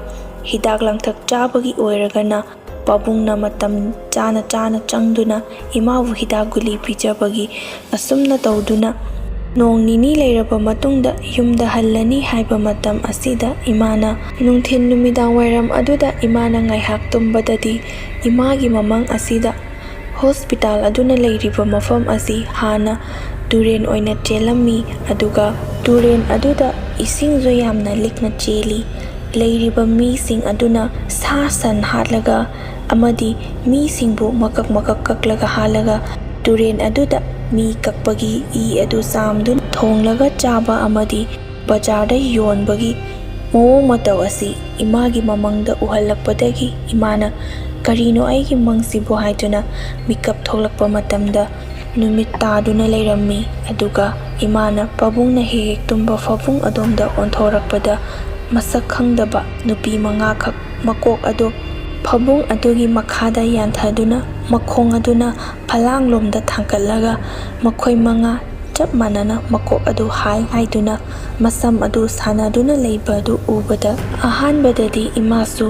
ꯍꯤꯗꯥꯛ ꯂꯥꯡꯊꯛ ꯆꯥꯕꯒꯤ ꯑꯣꯏꯔꯒꯅ ꯄꯥꯕꯨꯡꯅ ꯃꯇꯝ ꯆꯥꯅ ꯆꯥꯅ ꯆꯪꯗꯨꯅ ꯏꯃꯥꯕꯨ ꯍꯤꯗꯥꯛ ꯒꯨꯂꯤ ꯄꯤꯖꯕꯒꯤ ꯑꯁꯨꯝꯅ ꯇꯧꯗꯨꯅ ꯅꯣꯡ ꯅꯤꯅꯤ ꯂꯩꯔꯕ ꯃꯇꯨꯡꯗ ꯌꯨꯝꯗ ꯍꯜꯂꯅꯤ ꯍꯥꯏꯕ ꯃꯇꯝ ꯑꯁꯤꯗ ꯏꯃꯥꯅ ꯅꯨꯡꯊꯤꯜ ꯅꯨꯃꯤꯗꯥꯡ ꯋꯥꯏꯔꯝ ꯑꯗꯨꯗ ꯏꯃꯥꯅ ꯉꯥꯏꯍꯥꯛ ꯇꯨꯝꯕꯗꯗꯤ ꯏꯃꯥꯒꯤ ꯃꯃꯪ ꯑꯁꯤꯗ ꯍꯣꯁꯄꯤꯇꯥꯜ ꯑꯗꯨꯅ ꯂꯩꯔꯤꯕ ꯃꯐꯝ ꯑꯁꯤ ꯍꯥꯟꯅ ꯇꯨꯔꯦꯟ ꯑꯣꯏꯅ ꯆꯦꯜꯂꯝꯃꯤ꯫ ꯑꯗꯨꯒ ꯇꯨꯔꯦꯟ ꯑꯗꯨꯗ ꯏꯁꯤꯡꯁꯨ ꯌꯥꯝꯅ ꯂꯤꯛꯅ ꯆꯦꯜꯂꯤ꯫ ꯂꯩꯔꯤꯕ ꯃꯤꯁꯤꯡ ꯑꯗꯨꯅ ꯁꯥ ꯁꯟ ꯍꯥꯠꯂꯒ ꯑꯃꯗꯤ ꯃꯤꯁꯤꯡꯕꯨ ꯃꯀꯛ ꯃꯀꯛ ꯀꯛꯂꯒ ꯍꯥꯠꯂꯒ ꯇꯨꯔꯦꯟ ꯑꯗꯨꯗ ꯃꯤ ꯀꯛꯄꯒꯤ ꯏ ꯑꯗꯨ ꯆꯥꯝꯗꯨꯅ ꯊꯣꯡꯂꯒ ꯆꯥꯕ ꯑꯃꯗꯤ ꯕꯖꯥꯔꯗ ꯌꯣꯟꯕꯒꯤ ꯃꯑꯣꯡ ꯃꯇꯧ ꯑꯁꯤ ꯏꯃꯥꯒꯤ ꯃꯃꯪꯗ ꯎꯍꯜꯂꯛꯄꯗꯒꯤ ꯏꯃꯥꯅ "ꯀꯔꯤꯅꯣ ꯑꯩꯒꯤ ꯃꯪꯁꯤꯕꯨ?" ꯍꯥꯏꯗꯨꯅ ꯃꯤꯀꯞ ꯊꯣꯛꯂꯛꯄ ꯃꯇꯝꯗ ꯅꯨꯃꯤꯠ ꯇꯥꯗꯨꯅ ꯂꯩꯔꯝꯃꯤ꯫ ꯑꯗꯨꯒ ꯏꯃꯥꯅ ꯄꯥꯕꯨꯡꯅ ꯍꯦꯛ ꯍꯦꯛ ꯇꯨꯝꯕ ꯐꯃꯨꯡ ꯑꯗꯣꯝꯗ ꯑꯣꯟꯊꯣꯔꯛꯄꯗ ꯃꯁꯛ ꯈꯪꯗꯕ ꯅꯨꯄꯤ ꯃꯉꯥꯈꯛ ꯃꯀꯣꯛ ꯑꯗꯨ ꯐꯃꯨꯡ ꯑꯗꯨꯒꯤ ꯃꯈꯥꯗ ꯌꯥꯟꯊꯗꯨꯅ ꯃꯈꯣꯡ ꯑꯗꯨꯅ ꯐꯂꯥꯡꯂꯣꯝꯗ ꯊꯥꯡꯒꯠꯂꯒ ꯃꯈꯣꯏ ꯃꯉꯥ ꯆꯞ ꯃꯥꯟꯅꯅ ꯃꯀꯣꯛ ꯑꯗꯨ ꯍꯥꯏ ꯍꯥꯏꯗꯨꯅ ꯃꯁꯝ ꯑꯗꯨ ꯁꯥꯟꯅꯗꯨꯅ ꯂꯩꯕ ꯑꯗꯨ ꯎꯕꯗ ꯑꯍꯥꯟꯕꯗꯗꯤ ꯏꯃꯥꯁꯨ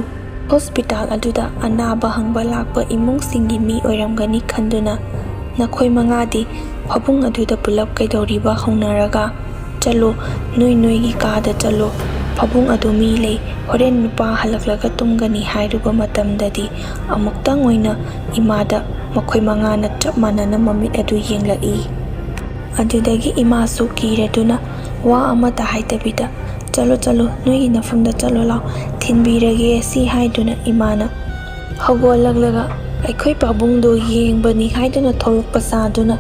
ꯍꯣꯁꯄꯤꯇꯥꯜ ꯑꯗꯨꯗ ꯑꯅꯥꯕ ꯍꯪꯕ ꯂꯥꯛꯄ ꯏꯃꯨꯡꯁꯤꯡꯒꯤ ꯃꯤ ꯑꯣꯏꯔꯝꯒꯅꯤ ꯈꯟꯗꯨꯅ ꯅꯈꯣꯏ ꯃꯉꯥꯗꯤ ꯐꯃꯨꯡ ꯑꯗꯨꯗ ꯄꯨꯂꯞ ꯀꯩꯗꯧꯔꯤꯕ ꯍꯧꯅꯔꯒ "ꯆꯠꯂꯣ, ꯅꯣꯏ ꯅꯣꯏꯒꯤ ꯀꯥꯗ ꯆꯠꯂꯣ, ꯐꯃꯨꯡ ꯑꯗꯨ ꯃꯤ ꯂꯩ, ꯍꯣꯔꯦꯟ ꯅꯨꯄꯥ ꯍꯜꯂꯛꯂꯒ ꯇꯨꯝꯒꯅꯤ" ꯍꯥꯏꯔꯨꯕ ꯃꯇꯝꯗꯗꯤ ꯑꯃꯨꯛꯇꯪ ꯑꯣꯏꯅ ꯏꯃꯥꯗ ꯃꯈꯣꯏ ꯃꯉꯥꯅ ꯆꯞ ꯃꯥꯟꯅꯅ ꯃꯃꯤꯠ ꯑꯗꯨ ꯌꯦꯡꯂꯛꯏ꯫ ꯑꯗꯨꯗꯒꯤ ꯏꯃꯥꯁꯨ ꯀꯤꯔꯗꯨꯅ ꯋꯥ ꯑꯃꯠꯇ ꯍꯥꯏꯗꯕꯤꯗ "ꯆꯠꯂꯣ, ꯆꯠꯂꯣ, ꯅꯣꯏꯒꯤ ꯅꯐꯝꯗ ꯆꯠꯂꯣ ꯂꯥꯎ, ꯊꯤꯟꯕꯤꯔꯒꯦ" ꯁꯤ ꯍꯥꯏꯗꯨꯅ ꯏꯃꯥꯅ ꯍꯧꯒꯠꯂꯛꯂꯒ ꯑꯩꯈꯣꯏ ꯄꯥꯕꯨꯡꯗꯨ ꯌꯦꯡꯕꯅꯤ ꯍꯥꯏꯗꯨꯅ ꯊꯣꯛꯂꯛꯄ ꯁꯥꯗꯨꯅ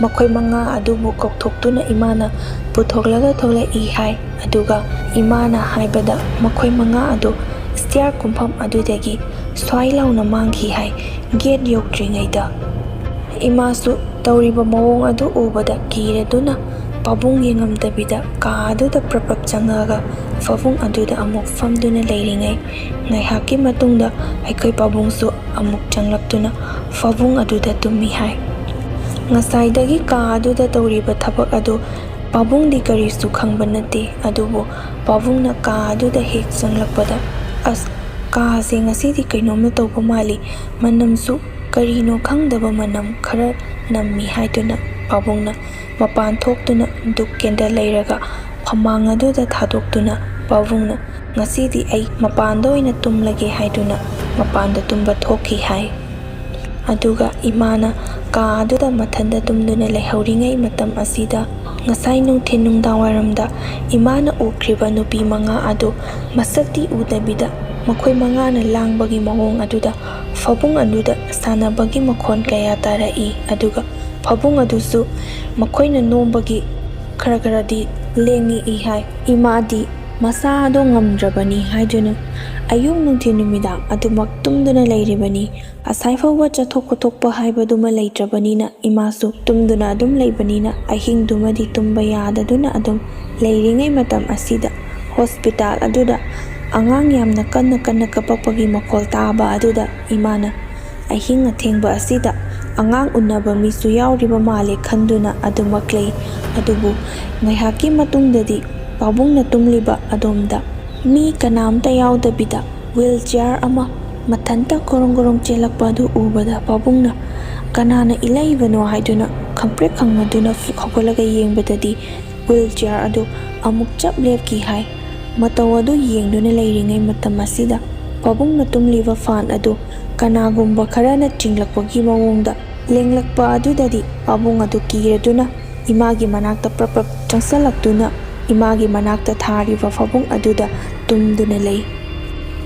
ꯃꯈꯣꯏ ꯃꯉꯥ ꯑꯗꯨꯕꯨ ꯀꯧꯊꯣꯛꯇꯨꯅ ꯏꯃꯥꯅ ꯄꯨꯊꯣꯛꯂꯒ ꯊꯣꯛꯂꯛꯏ ꯍꯥꯏ꯫ ꯑꯗꯨꯒ ꯏꯃꯥꯅ ꯍꯥꯏꯕꯗ ꯃꯈꯣꯏ ꯃꯉꯥ ꯑꯗꯨ ꯁ꯭ꯇꯤꯌꯥꯔ ꯀꯨꯝꯐꯝ ꯑꯗꯨꯗꯒꯤ ꯁ꯭ꯋꯥꯏ ꯂꯥꯎꯅ ꯃꯥꯡꯈꯤ ꯍꯥꯏ꯫ ꯒꯦꯠ ꯌꯧꯗ꯭ꯔꯤꯉꯩꯗ ꯏꯃꯥꯁꯨ ꯇꯧꯔꯤꯕ ꯃꯑꯣꯡ ꯑꯗꯨ ꯎꯕꯗ ꯀꯤꯔꯗꯨꯅ ꯄꯥꯕꯨꯡ ꯌꯦꯡꯉꯝꯗꯕꯤꯗ ꯀꯥ ꯑꯗꯨꯗ ꯄ꯭ꯔꯞ ꯄ꯭ꯔꯞ ꯆꯪꯉꯛꯑꯒ ꯐꯃꯨꯡ ꯑꯗꯨꯗ ꯑꯃꯨꯛ ꯐꯝꯗꯨꯅ ꯂꯩꯔꯤꯉꯩ, ꯉꯥꯏꯍꯥꯛꯀꯤ ꯃꯇꯨꯡꯗ ꯑꯩꯈꯣꯏ ꯄꯥꯕꯨꯡꯁꯨ ꯑꯃꯨꯛ ꯆꯪꯂꯛꯇꯨꯅ ꯐꯃꯨꯡ ꯑꯗꯨꯗ ꯇꯨꯝꯃꯤ ꯍꯥꯏ꯫ ꯉꯁꯥꯏꯗꯒꯤ ꯀꯥ ꯑꯗꯨꯗ ꯇꯧꯔꯤꯕ ꯊꯕꯛ ꯑꯗꯨ ꯄꯥꯕꯨꯡꯗꯤ ꯀꯔꯤꯁꯨ ꯈꯪꯕ ꯅꯠꯇꯦ, ꯑꯗꯨꯕꯨ ꯄꯥꯕꯨꯡꯅ ꯀꯥ ꯑꯗꯨꯗ ꯍꯦꯛ ꯆꯪꯂꯛꯄꯗ, "ꯑꯁ, ꯀꯥꯁꯦ ꯉꯁꯤꯗꯤ ꯀꯩꯅꯣꯝꯅ ꯇꯧꯕ ꯃꯥꯜꯂꯤ, ꯃꯅꯝꯁꯨ ꯀꯔꯤꯅꯣ ꯈꯪꯗꯕ ꯃꯅꯝ ꯈꯔ ꯅꯝꯃꯤ" ꯍꯥꯏꯗꯨꯅ ꯄꯥꯕꯨꯡꯅ ꯃꯄꯥꯟ ꯊꯣꯛꯇꯨꯅ ꯙꯨꯞ ꯀꯦꯟꯗꯜ ꯂꯩꯔꯒ ꯐꯃꯥꯡ ꯑꯗꯨꯗ ꯊꯥꯗꯣꯛꯇꯨꯅ ꯄꯥꯕꯨꯡꯅ, "ꯉꯁꯤꯗꯤ ꯑꯩ ꯃꯄꯥꯟꯗ ꯑꯣꯏꯅ ꯇꯨꯝꯂꯒꯦ" ꯍꯥꯏꯗꯨꯅ ꯃꯄꯥꯟꯗ ꯇꯨꯝꯕ ꯊꯣꯛꯈꯤ ꯍꯥꯏ꯫ ꯑꯗꯨꯒ ꯏꯃꯥꯅ ꯀꯥ ꯑꯗꯨꯗ ꯃꯊꯟꯇ ꯇꯨꯝꯗꯨꯅ ꯂꯩꯍꯧꯔꯤꯉꯩ ꯃꯇꯝ ꯑꯁꯤꯗ, ꯉꯁꯥꯏ ꯅꯨꯡꯊꯤꯜ ꯅꯨꯡꯗꯥꯡꯋꯥꯏꯔꯝꯗ ꯏꯃꯥꯅ ꯎꯈ꯭ꯔꯤꯕ ꯅꯨꯄꯤ ꯃꯉꯥ ꯑꯗꯨ ꯃꯁꯛꯇꯤ ꯎꯗꯕꯤꯗ, ꯃꯈꯣꯏ ꯃꯉꯥꯅ ꯂꯥꯡꯕꯒꯤ ꯃꯑꯣꯡ ꯑꯗꯨꯗ ꯐꯃꯨꯡ ꯑꯗꯨꯗ ꯁꯥꯟꯅꯕꯒꯤ ꯃꯈꯣꯟ ꯀꯌꯥ ꯇꯥꯔꯛꯏ꯫ ꯑꯗꯨꯒ ꯐꯃꯨꯡ ꯑꯗꯨꯁꯨ ꯃꯈꯣꯏꯅ ꯅꯣꯝꯕꯒꯤ ꯈꯔ ꯈꯔꯗꯤ ꯂꯦꯡꯉꯛꯏ ꯍꯥꯏ꯫ ꯏꯃꯥꯗꯤ ꯃꯁꯥ ꯑꯗꯣ ꯉꯝꯗ꯭ꯔꯕꯅꯤ ꯍꯥꯏꯗꯨꯅ ꯑꯌꯨꯛ ꯅꯨꯡꯊꯤꯜ ꯅꯨꯃꯤꯗꯥꯡ ꯑꯗꯨꯃꯛ ꯇꯨꯝꯗꯨꯅ ꯂꯩꯔꯤꯕꯅꯤ꯫ ꯉꯁꯥꯏ ꯐꯥꯎꯕ ꯆꯠꯊꯣꯛ ꯈꯣꯠꯇꯣꯛꯄ ꯍꯥꯏꯕꯗꯨꯃ ꯂꯩꯇ꯭ꯔꯕꯅꯤꯅ ꯏꯃꯥꯁꯨ ꯇꯨꯝꯗꯨꯅ ꯑꯗꯨꯝ ꯂꯩꯕꯅꯤꯅ ꯑꯍꯤꯡꯗꯨꯃꯗꯤ ꯇꯨꯝꯕ ꯌꯥꯗꯗꯨꯅ ꯑꯗꯨꯝ ꯂꯩꯔꯤꯉꯩ ꯃꯇꯝ ꯑꯁꯤꯗ ꯍꯣꯁꯄꯤꯇꯥꯜ ꯑꯗꯨꯗ ꯑꯉꯥꯡ ꯌꯥꯝꯅ ꯀꯟꯅ ꯀꯟꯅ ꯀꯞꯄꯛꯄꯒꯤ ꯃꯈꯣꯜ ꯇꯥꯕ ꯑꯗꯨꯗ ꯏꯃꯥꯅ ꯑꯍꯤꯡ ꯑꯊꯦꯡꯕ ꯑꯁꯤꯗ ꯑꯉꯥꯡ ꯎꯅꯕ ꯃꯤꯁꯨ ꯌꯥꯎꯔꯤꯕ ꯃꯥꯜꯂꯦ ꯈꯟꯗꯨꯅ ꯑꯗꯨꯃꯛ ꯂꯩ꯫ ꯑꯗꯨꯕꯨ ꯉꯥꯏꯍꯥꯛꯀꯤ ꯃꯇꯨꯡꯗꯗꯤ ꯄꯥꯕꯨꯡꯅ ꯇꯨꯝꯂꯤꯕ ꯑꯗꯣꯝꯗ ꯃꯤ ꯀꯅꯥꯝꯇ ꯌꯥꯎꯗꯕꯤꯗ ꯋꯤꯜ ꯆꯤꯌꯥꯔ ꯑꯃ ꯃꯊꯟꯇ ꯒꯣꯔꯣꯡ ꯒꯣꯔꯣꯡ ꯆꯦꯜꯂꯛꯄ ꯑꯗꯨ ꯎꯕꯗ ꯄꯥꯕꯨꯡꯅ ꯀꯅꯥꯅ ꯏꯜꯂꯛꯏꯕꯅꯣ ꯍꯥꯏꯗꯨꯅ ꯈꯪꯄ꯭ꯔꯦꯛ ꯈꯪꯅꯗꯨꯅ ꯍꯧꯒꯠꯂꯒ ꯌꯦꯡꯕꯗꯗꯤ ꯋꯤꯜ ꯆꯤꯌꯥꯔ ꯑꯗꯨ ꯑꯃꯨꯛ ꯆꯞ ꯂꯦꯞꯈꯤ ꯍꯥꯏ꯫ ꯃꯇꯧ ꯑꯗꯨ ꯌꯦꯡꯗꯨꯅ ꯂꯩꯔꯤꯉꯩ ꯃꯇꯝ ꯑꯁꯤꯗ ꯄꯥꯕꯨꯡꯅ ꯇꯨꯝꯂꯤꯕ ꯐꯥꯟ ꯑꯗꯨ ꯀꯅꯥꯒꯨꯝꯕ ꯈꯔꯅ ꯆꯤꯡꯂꯛꯄꯒꯤ ꯃꯑꯣꯡꯗ ꯂꯦꯡꯂꯛꯄ ꯑꯗꯨꯗꯗꯤ ꯄꯥꯕꯨꯡ ꯑꯗꯨ ꯀꯤꯔꯗꯨꯅ ꯏꯃꯥꯒꯤ ꯃꯅꯥꯛꯇ ꯄ꯭ꯔꯞ ꯄ꯭ꯔꯞ ꯆꯪꯁꯤꯜꯂꯛꯇꯨꯅ ꯏꯃꯥꯒꯤ ꯃꯅꯥꯛꯇ ꯊꯥꯔꯤꯕ ꯐꯃꯨꯡ ꯑꯗꯨꯗ ꯇꯨꯝꯗꯨꯅ ꯂꯩ꯫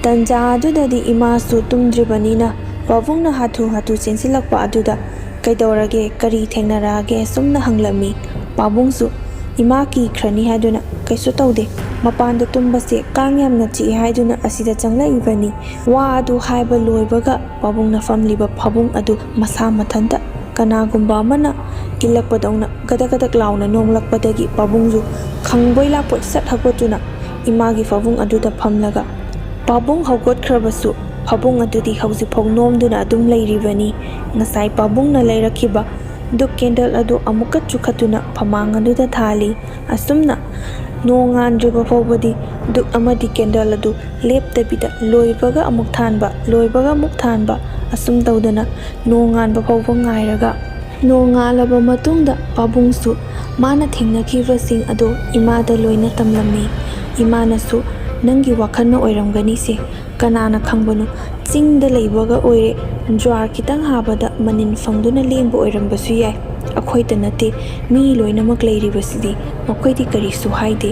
ꯇꯟꯖꯥ ꯑꯗꯨꯗꯗꯤ ꯏꯃꯥꯁꯨ ꯇꯨꯝꯗ꯭ꯔꯤꯕꯅꯤꯅ ꯄꯥꯕꯨꯡꯅ ꯍꯥꯊꯨ ꯍꯥꯊꯨ ꯆꯦꯟꯁꯤꯜꯂꯛꯄ ꯑꯗꯨꯗ, "ꯀꯩꯗꯧꯔꯒꯦ? ꯀꯔꯤ ꯊꯦꯡꯅꯔꯛꯑꯒꯦ?" ꯁꯨꯝꯅ ꯍꯪꯂꯝꯃꯤ꯫ ꯄꯥꯕꯨꯡꯁꯨ ꯏꯃꯥ ꯀꯤꯈ꯭ꯔꯅꯤ ꯍꯥꯏꯗꯨꯅ, "ꯀꯩꯁꯨ ꯇꯧꯗꯦ, ꯃꯄꯥꯟꯗ ꯇꯨꯝꯕꯁꯦ ꯀꯥꯡ ꯌꯥꯝꯅ ꯆꯤꯛꯑꯦ ꯍꯥꯏꯗꯨꯅ ꯑꯁꯤꯗ ꯆꯪꯂꯛꯏꯕꯅꯤ"꯫ ꯋꯥ ꯑꯗꯨ ꯍꯥꯏꯕ ꯂꯣꯏꯕꯒ ꯄꯥꯕꯨꯡꯅ ꯐꯝꯂꯤꯕ ꯐꯃꯨꯡ ꯑꯗꯨ ꯃꯁꯥ ꯃꯊꯟꯇ ꯀꯅꯥꯒꯨꯝꯕ ꯑꯃꯅ ꯏꯜꯂꯛꯄꯗꯧꯅ ꯒꯗꯛ ꯒꯗꯛ ꯂꯥꯎꯅ ꯅꯣꯝꯂꯛꯄꯗꯒꯤ ꯄꯥꯕꯨꯡꯁꯨ ꯈꯪꯕꯣꯏ ꯂꯥꯛꯄꯣꯏ ꯁꯠ ꯍꯧꯒꯠꯇꯨꯅ ꯏꯃꯥꯒꯤ ꯐꯃꯨꯡ ꯑꯗꯨꯗ ꯐꯝꯂꯒ, "ꯄꯥꯕꯨꯡ ꯍꯧꯒꯠꯈ꯭ꯔꯕꯁꯨ ꯐꯃꯨꯡ ꯑꯗꯨꯗꯤ ꯍꯧꯖꯤꯛꯐꯥꯎ ꯅꯣꯝꯗꯨꯅ ꯑꯗꯨꯝ ꯂꯩꯔꯤꯕꯅꯤ꯫ ꯉꯁꯥꯏ ꯄꯥꯕꯨꯡꯅ ꯂꯩꯔꯛꯈꯤꯕ ꯙꯨꯞ ꯀꯦꯟꯗꯜ ꯑꯗꯨ ꯑꯃꯨꯛꯀ ꯆꯨꯈꯠꯇꯨꯅ ꯐꯃꯥꯡ ꯑꯗꯨꯗ ꯊꯥꯜꯂꯤ꯫ ꯑꯁꯨꯝꯅ ꯅꯣꯡꯉꯥꯟꯗ꯭ꯔꯤꯕ ꯐꯥꯎꯕꯗꯤ ꯙꯨꯞ ꯑꯃꯗꯤ ꯀꯦꯟꯗꯜ ꯑꯗꯨ ꯂꯦꯞꯇꯕꯤꯗ ꯂꯣꯏꯕꯒ ꯑꯃꯨꯛ ꯊꯥꯟꯕ, ꯂꯣꯏꯕꯒ ꯑꯃꯨꯛ ꯊꯥꯟꯕ, ꯑꯁꯨꯝ ꯇꯧꯗꯅ ꯅꯣꯡꯉꯥꯟꯕ ꯐꯥꯎꯕ ꯉꯥꯏꯔꯒ, ꯅꯣꯡꯉꯥꯜꯂꯕ ꯃꯇꯨꯡꯗ ꯄꯥꯕꯨꯡꯁꯨ ꯃꯥꯅ ꯊꯦꯡꯅꯈꯤꯕꯁꯤꯡ ꯑꯗꯨ ꯏꯃꯥꯗ ꯂꯣꯏꯅ ꯇꯝꯂꯝꯃꯤ꯫ ꯏꯃꯥꯅꯁꯨ, "ꯅꯪꯒꯤ ꯋꯥꯈꯜꯅ ꯑꯣꯏꯔꯝꯒꯅꯤꯁꯦ꯫ ꯀꯅꯥꯅ ꯈꯪꯕꯅꯣ? ꯆꯤꯡꯗ ꯂꯩꯕꯒ ꯑꯣꯏꯔꯦ, ꯖ꯭ꯋꯥꯔ ꯈꯤꯇꯪ ꯍꯥꯕꯗ ꯃꯅꯤꯟ ꯐꯪꯗꯨꯅ ꯂꯦꯡꯕ ꯑꯣꯏꯔꯝꯕꯁꯨ ꯌꯥꯏ꯫ ꯑꯩꯈꯣꯏꯗ ꯅꯠꯇꯦ, ꯃꯤ ꯂꯣꯏꯅꯃꯛ ꯂꯩꯔꯤꯕꯁꯤꯗꯤ꯫ ꯃꯈꯣꯏꯗꯤ ꯀꯔꯤꯁꯨ ꯍꯥꯏꯗꯦ꯫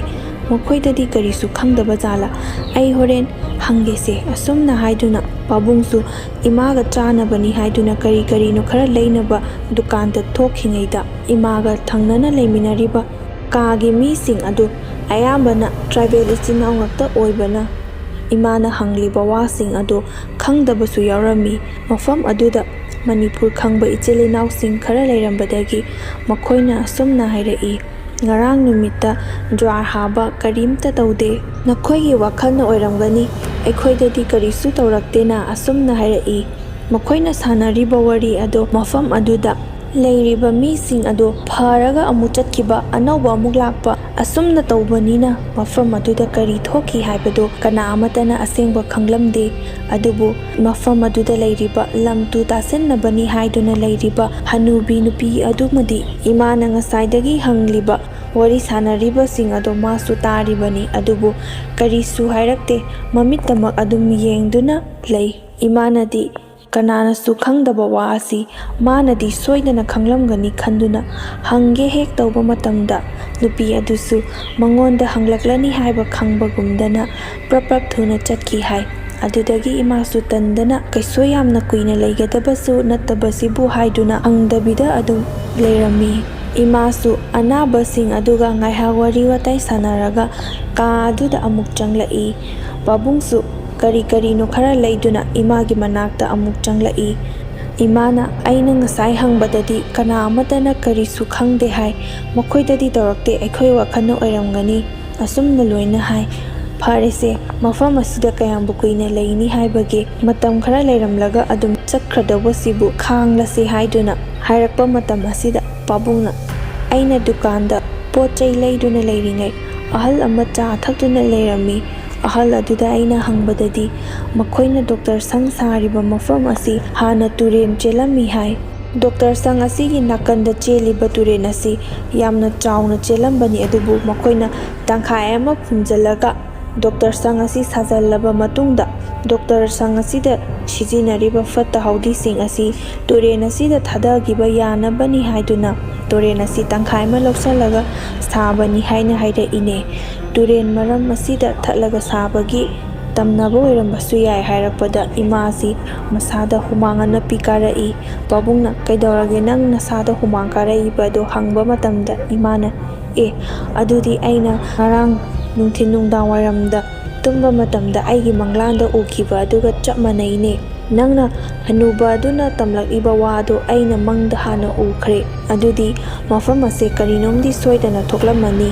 ꯃꯈꯣꯏꯗꯗꯤ ꯀꯔꯤꯁꯨ ꯈꯪꯗꯕ ꯖꯥꯠꯂꯥ? ꯑꯩ ꯍꯣꯔꯦꯟ ꯍꯪꯒꯦꯁꯦ"꯫ ꯑꯁꯨꯝꯅ ꯍꯥꯏꯗꯨꯅ ꯄꯥꯕꯨꯡꯁꯨ ꯏꯃꯥꯒ ꯆꯥꯅꯕꯅꯤ ꯍꯥꯏꯗꯨꯅ ꯀꯔꯤ ꯀꯔꯤꯅꯣ ꯈꯔ ꯂꯩꯅꯕ ꯗꯨꯀꯥꯟꯗ ꯊꯣꯛꯈꯤꯉꯩꯗ, ꯏꯃꯥꯒ ꯊꯪꯅꯅ ꯂꯩꯃꯤꯟꯅꯔꯤꯕ ꯀꯥꯒꯤ ꯃꯤꯁꯤꯡ ꯑꯗꯨ ꯑꯌꯥꯝꯕꯅ ꯇ꯭ꯔꯥꯏꯕꯦꯜ ꯏꯆꯤꯟ ꯏꯅꯥꯎ ꯉꯥꯛꯇ ꯑꯣꯏꯕꯅ, ꯏꯃꯥꯅ ꯍꯪꯂꯤꯕ ꯋꯥꯁꯤꯡ ꯑꯗꯨ ꯈꯪꯗꯕꯁꯨ ꯌꯥꯎꯔꯝꯃꯤ꯫ ꯃꯐꯝ ꯑꯗꯨꯗ ꯃꯅꯤꯄꯨꯔ ꯈꯪꯕ ꯏꯆꯤꯜ ꯏꯅꯥꯎꯁꯤꯡ ꯈꯔ ꯂꯩꯔꯝꯕꯗꯒꯤ ꯃꯈꯣꯏꯅ ꯑꯁꯨꯝꯅ ꯍꯥꯏꯔꯛꯏ, "ꯉꯔꯥꯡ ꯅꯨꯃꯤꯠꯇ ꯖ꯭ꯋꯥꯔ ꯍꯥꯕ ꯀꯔꯤꯝꯇ ꯇꯧꯗꯦ꯫ ꯅꯈꯣꯏꯒꯤ ꯋꯥꯈꯜꯅ ꯑꯣꯏꯔꯝꯒꯅꯤ, ꯑꯩꯈꯣꯏꯗꯗꯤ ꯀꯔꯤꯁꯨ ꯇꯧꯔꯛꯇꯦꯅ" ꯑꯁꯨꯝꯅ ꯍꯥꯏꯔꯛꯏ꯫ ꯃꯈꯣꯏꯅ ꯁꯥꯟꯅꯔꯤꯕ ꯋꯥꯔꯤ ꯑꯗꯣ ꯃꯐꯝ ꯑꯗꯨꯗ ꯂꯩꯔꯤꯕ ꯃꯤꯁꯤꯡ ꯑꯗꯣ ꯐꯔꯒ ꯑꯃꯨꯛ ꯆꯠꯈꯤꯕ, ꯑꯅꯧꯕ ꯑꯃꯨꯛ ꯂꯥꯛꯄ, ꯑꯁꯨꯝꯅ ꯇꯧꯕꯅꯤꯅ ꯃꯐꯝ ꯑꯗꯨꯗ ꯀꯔꯤ ꯊꯣꯛꯈꯤ ꯍꯥꯏꯕꯗꯣ ꯀꯅꯥ ꯑꯃꯠꯇꯅ ꯑꯁꯦꯡꯕ ꯈꯪꯂꯝꯗꯦ꯫ ꯑꯗꯨꯕꯨ ꯃꯐꯝ ꯑꯗꯨꯗ ꯂꯩꯔꯤꯕ ꯂꯝ ꯇꯨ ꯇꯥꯁꯤꯟꯅꯕꯅꯤ ꯍꯥꯏꯗꯨꯅ ꯂꯩꯔꯤꯕ ꯍꯅꯨꯕꯤ ꯅꯨꯄꯤ ꯑꯗꯨꯃꯗꯤ ꯏꯃꯥꯅ ꯉꯁꯥꯏꯗꯒꯤ ꯍꯪꯂꯤꯕ ꯋꯥꯔꯤ ꯁꯥꯟꯅꯔꯤꯕꯁꯤꯡ ꯑꯗꯣ ꯃꯥꯁꯨ ꯇꯥꯔꯤꯕꯅꯤ, ꯑꯗꯨꯕꯨ ꯀꯔꯤꯁꯨ ꯍꯥꯏꯔꯛꯇꯦ꯫ ꯃꯃꯤꯠꯇꯃꯛ ꯑꯗꯨꯝ ꯌꯦꯡꯗꯨꯅ ꯂꯩ꯫ ꯏꯃꯥꯅꯗꯤ ꯀꯅꯥꯅꯁꯨ ꯈꯪꯗꯕ ꯋꯥ ꯑꯁꯤ ꯃꯥꯅꯗꯤ ꯁꯣꯏꯗꯅ ꯈꯪꯂꯝꯒꯅꯤ ꯈꯟꯗꯨꯅ ꯍꯪꯒꯦ ꯍꯦꯛ ꯇꯧꯕ ꯃꯇꯝꯗ, ꯅꯨꯄꯤ ꯑꯗꯨꯁꯨ ꯃꯉꯣꯟꯗ ꯍꯪꯂꯛꯂꯅꯤ ꯍꯥꯏꯕ ꯈꯪꯕꯒꯨꯝꯗꯅ ꯄ꯭ꯔꯞ ꯄ꯭ꯔꯞ ꯊꯨꯅ ꯆꯠꯈꯤ ꯍꯥꯏ꯫ ꯑꯗꯨꯗꯒꯤ ꯏꯃꯥꯁꯨ ꯇꯟꯗꯅ ꯀꯩꯁꯨ ꯌꯥꯝꯅ ꯀꯨꯏꯅ ꯂꯩꯒꯗꯕꯁꯨ ꯅꯠꯇꯕꯁꯤꯕꯨ ꯍꯥꯏꯗꯨꯅ ꯍꯪꯗꯕꯤꯗ ꯑꯗꯨꯝ ꯂꯩꯔꯝꯃꯤ꯫ ꯏꯃꯥꯁꯨ ꯑꯅꯥꯕꯁꯤꯡ ꯑꯗꯨꯒ ꯉꯥꯏꯍꯥꯛ ꯋꯥꯔꯤ ꯋꯥꯇꯥꯏ ꯁꯥꯟꯅꯔꯒ ꯀꯥ ꯑꯗꯨꯗ ꯑꯃꯨꯛ ꯆꯪꯂꯛꯏ꯫ ꯄꯥꯕꯨꯡꯁꯨ ꯀꯔꯤ ꯀꯔꯤꯅꯣ ꯈꯔ ꯂꯩꯗꯨꯅ ꯏꯃꯥꯒꯤ ꯃꯅꯥꯛꯇ ꯑꯃꯨꯛ ꯆꯪꯂꯛꯏ꯫ ꯏꯃꯥꯅ, "ꯑꯩꯅ ꯉꯁꯥꯏ ꯍꯪꯕꯗꯗꯤ ꯀꯅꯥ ꯑꯃꯠꯇꯅ ꯀꯔꯤꯁꯨ ꯈꯪꯗꯦ ꯍꯥꯏ꯫ ꯃꯈꯣꯏꯗꯗꯤ ꯇꯧꯔꯛꯇꯦ, ꯑꯩꯈꯣꯏ ꯋꯥꯈꯜꯅ ꯑꯣꯏꯔꯝꯒꯅꯤ", ꯑꯁꯨꯝꯅ ꯂꯣꯏꯅ ꯍꯥꯏ꯫ ꯐꯔꯦꯁꯦ, ꯃꯐꯝ ꯑꯁꯤꯗ ꯀꯌꯥꯝꯕꯨ ꯀꯨꯏꯅ ꯂꯩꯅꯤ ꯍꯥꯏꯕꯒꯦ? ꯃꯇꯝ ꯈꯔ ꯂꯩꯔꯝꯂꯒ ꯑꯗꯨꯝ ꯆꯠꯈ꯭ꯔꯗꯧꯕꯁꯤꯕꯨ ꯈꯥꯡꯂꯁꯦ ꯍꯥꯏꯗꯨꯅ ꯍꯥꯏꯔꯛꯄ ꯃꯇꯝ ꯑꯁꯤꯗ ꯄꯥꯕꯨꯡꯅ, "ꯑꯩꯅ ꯗꯨꯀꯥꯟꯗ ꯄꯣꯠ ꯆꯩ ꯂꯩꯗꯨꯅ ꯂꯩꯔꯤꯉꯩ ꯑꯍꯜ ꯑꯃ ꯆꯥ ꯊꯛꯇꯨꯅ ꯂꯩꯔꯝꯃꯤ꯫ ꯑꯍꯜ ꯑꯗꯨꯗ ꯑꯩꯅ ꯍꯪꯕꯗꯗꯤ ꯃꯈꯣꯏꯅ ꯗꯣꯛꯇꯔ ꯁꯪ ꯁꯥꯔꯤꯕ ꯃꯐꯝ ꯑꯁꯤ ꯍꯥꯟꯅ ꯇꯨꯔꯦꯟ ꯆꯦꯜꯂꯝꯃꯤ ꯍꯥꯏ꯫ ꯗꯣꯛꯇꯔ ꯁꯪ ꯑꯁꯤꯒꯤ ꯅꯥꯀꯟꯗ ꯆꯦꯜꯂꯤꯕ ꯇꯨꯔꯦꯟ ꯑꯁꯤ ꯌꯥꯝꯅ ꯆꯥꯎꯅ ꯆꯦꯜꯂꯝꯕꯅꯤ, ꯑꯗꯨꯕꯨ ꯃꯈꯣꯏꯅ ꯇꯪꯈꯥꯏ ꯑꯃ ꯐꯨꯝꯖꯤꯜꯂꯒ ꯗꯣꯛꯇꯔ ꯁꯪ ꯑꯁꯤ ꯁꯥꯖꯜꯂꯕ ꯃꯇꯨꯡꯗ ꯗꯣꯛꯇꯔ ꯁꯪ ꯑꯁꯤꯗ ꯁꯤꯖꯤꯟꯅꯔꯤꯕ ꯐꯠꯇ ꯍꯥꯎꯗꯤꯁꯤꯡ ꯑꯁꯤ ꯇꯨꯔꯦꯟ ꯑꯁꯤꯗ ꯊꯥꯗꯈꯤꯕ ꯌꯥꯅꯕꯅꯤ ꯍꯥꯏꯗꯨꯅ ꯇꯨꯔꯦꯟ ꯑꯁꯤ ꯇꯪꯈꯥꯏ ꯑꯃ ꯂꯧꯁꯤꯜꯂꯒ ꯁꯥꯕꯅꯤ ꯍꯥꯏꯅ ꯍꯥꯏꯔꯛꯏꯅꯦ꯫ ꯇꯨꯔꯦꯟ ꯃꯔꯝ ꯑꯁꯤꯗ ꯊꯠꯂꯒ ꯁꯥꯕꯒꯤ ꯇꯝꯅꯕ ꯑꯣꯏꯔꯝꯕꯁꯨ ꯌꯥꯏ" ꯍꯥꯏꯔꯛꯄꯗ ꯏꯃꯥꯁꯤ ꯃꯁꯥꯗ ꯍꯨꯃꯥꯡ ꯑꯅꯞꯄꯤ ꯀꯥꯔꯛꯏ꯫ ꯄꯥꯕꯨꯡꯅ, "ꯀꯩꯗꯧꯔꯒꯦ ꯅꯪ ꯅꯁꯥꯗ ꯍꯨꯃꯥꯡ ꯀꯥꯔꯛꯏꯕꯗꯣ?" ꯍꯪꯕ ꯃꯇꯝꯗ ꯏꯃꯥꯅ, "ꯑꯦ, ꯑꯗꯨꯗꯤ ꯑꯩꯅ ꯉꯔꯥꯡ ꯅꯨꯡꯊꯤꯜ ꯅꯨꯡꯗꯥꯡ ꯋꯥꯏꯔꯝꯗ ꯇꯨꯝꯕ ꯃꯇꯝꯗ ꯑꯩꯒꯤ ꯃꯪꯂꯥꯟꯗ ꯎꯈꯤꯕ ꯑꯗꯨꯒ ꯆꯞ ꯃꯥꯟꯅꯩꯅꯦ꯫ ꯅꯪꯅ ꯍꯅꯨꯕ ꯑꯗꯨꯅ ꯇꯝꯂꯛꯏꯕ ꯋꯥꯗꯣ ꯑꯩꯅ ꯃꯪꯗ ꯍꯥꯟꯅ ꯎꯈ꯭ꯔꯦ꯫ ꯑꯗꯨꯗꯤ ꯃꯐꯝ ꯑꯁꯦ ꯀꯔꯤꯅꯣꯝꯗꯤ ꯁꯣꯏꯗꯅ ꯊꯣꯛꯂꯝꯃꯅꯤ꯫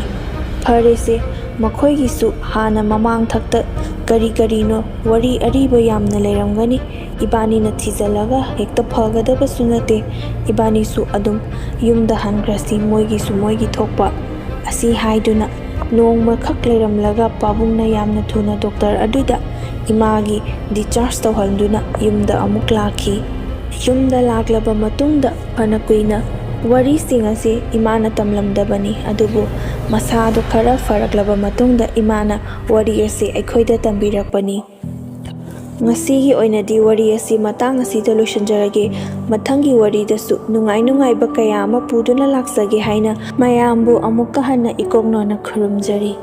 ꯐꯔꯦꯁꯦ, ꯃꯈꯣꯏꯒꯤꯁꯨ ꯍꯥꯟꯅ ꯃꯃꯥꯡ ꯊꯛꯇ ꯀꯔꯤ ꯀꯔꯤꯅꯣ ꯋꯥꯔꯤ ꯑꯔꯤꯕ ꯌꯥꯝꯅ ꯂꯩꯔꯝꯒꯅꯤ꯫ ꯏꯕꯥꯅꯤꯅ ꯊꯤꯖꯤꯜꯂꯒ ꯍꯦꯛꯇ ꯐꯒꯗꯕꯁꯨ ꯅꯠꯇꯦ꯫ ꯏꯕꯥꯅꯤꯁꯨ ꯑꯗꯨꯝ ꯌꯨꯝꯗ ꯍꯟꯈ꯭ꯔꯁꯤ, ꯃꯣꯏꯒꯤꯁꯨ ꯃꯣꯏꯒꯤ ꯊꯣꯛꯄ", ꯑꯁꯤ ꯍꯥꯏꯗꯨꯅ ꯅꯣꯡꯃꯈꯛ ꯂꯩꯔꯝꯂꯒ ꯄꯥꯕꯨꯡꯅ ꯌꯥꯝꯅ ꯊꯨꯅ ꯗꯣꯛꯇꯔ ꯑꯗꯨꯗ ꯏꯃꯥꯒꯤ discharge ꯇꯧꯍꯟꯗꯨꯅ ꯌꯨꯝꯗ ꯑꯃꯨꯛ ꯂꯥꯛꯈꯤ꯫ ꯌꯨꯝꯗ ꯂꯥꯛꯂꯕ ꯃꯇꯨꯡꯗ ꯐꯅ ꯀꯨꯏꯅ ꯋꯥꯔꯤꯁꯤꯡ ꯑꯁꯤ ꯏꯃꯥꯅ ꯇꯝꯂꯝꯗꯕꯅꯤ, ꯑꯗꯨꯕꯨ ꯃꯁꯥꯗꯨ ꯈꯔ ꯐꯔꯛꯂꯕ ꯃꯇꯨꯡꯗ ꯏꯃꯥꯅ ꯋꯥꯔꯤ ꯑꯁꯤ ꯑꯩꯈꯣꯏꯗ ꯇꯝꯕꯤꯔꯛꯄꯅꯤ꯫ ꯉꯁꯤꯒꯤ ꯑꯣꯏꯅꯗꯤ ꯋꯥꯔꯤ ꯑꯁꯤ ꯃꯇꯥꯡ ꯑꯁꯤꯗ ꯂꯣꯏꯁꯤꯟꯖꯔꯒꯦ꯫ ꯃꯊꯪꯒꯤ ꯋꯥꯔꯤꯗꯁꯨ ꯅꯨꯡꯉꯥꯏ ꯅꯨꯡꯉꯥꯏꯕ ꯀꯌꯥ ꯑꯃ ꯄꯨꯗꯨꯅ ꯂꯥꯛꯆꯒꯦ ꯍꯥꯏꯅ ꯃꯌꯥꯝꯕꯨ ꯑꯃꯨꯛꯀ ꯍꯟꯅ ꯏꯀꯣꯛꯅꯣꯅ ꯈꯨꯔꯨꯝꯖꯔꯤ꯫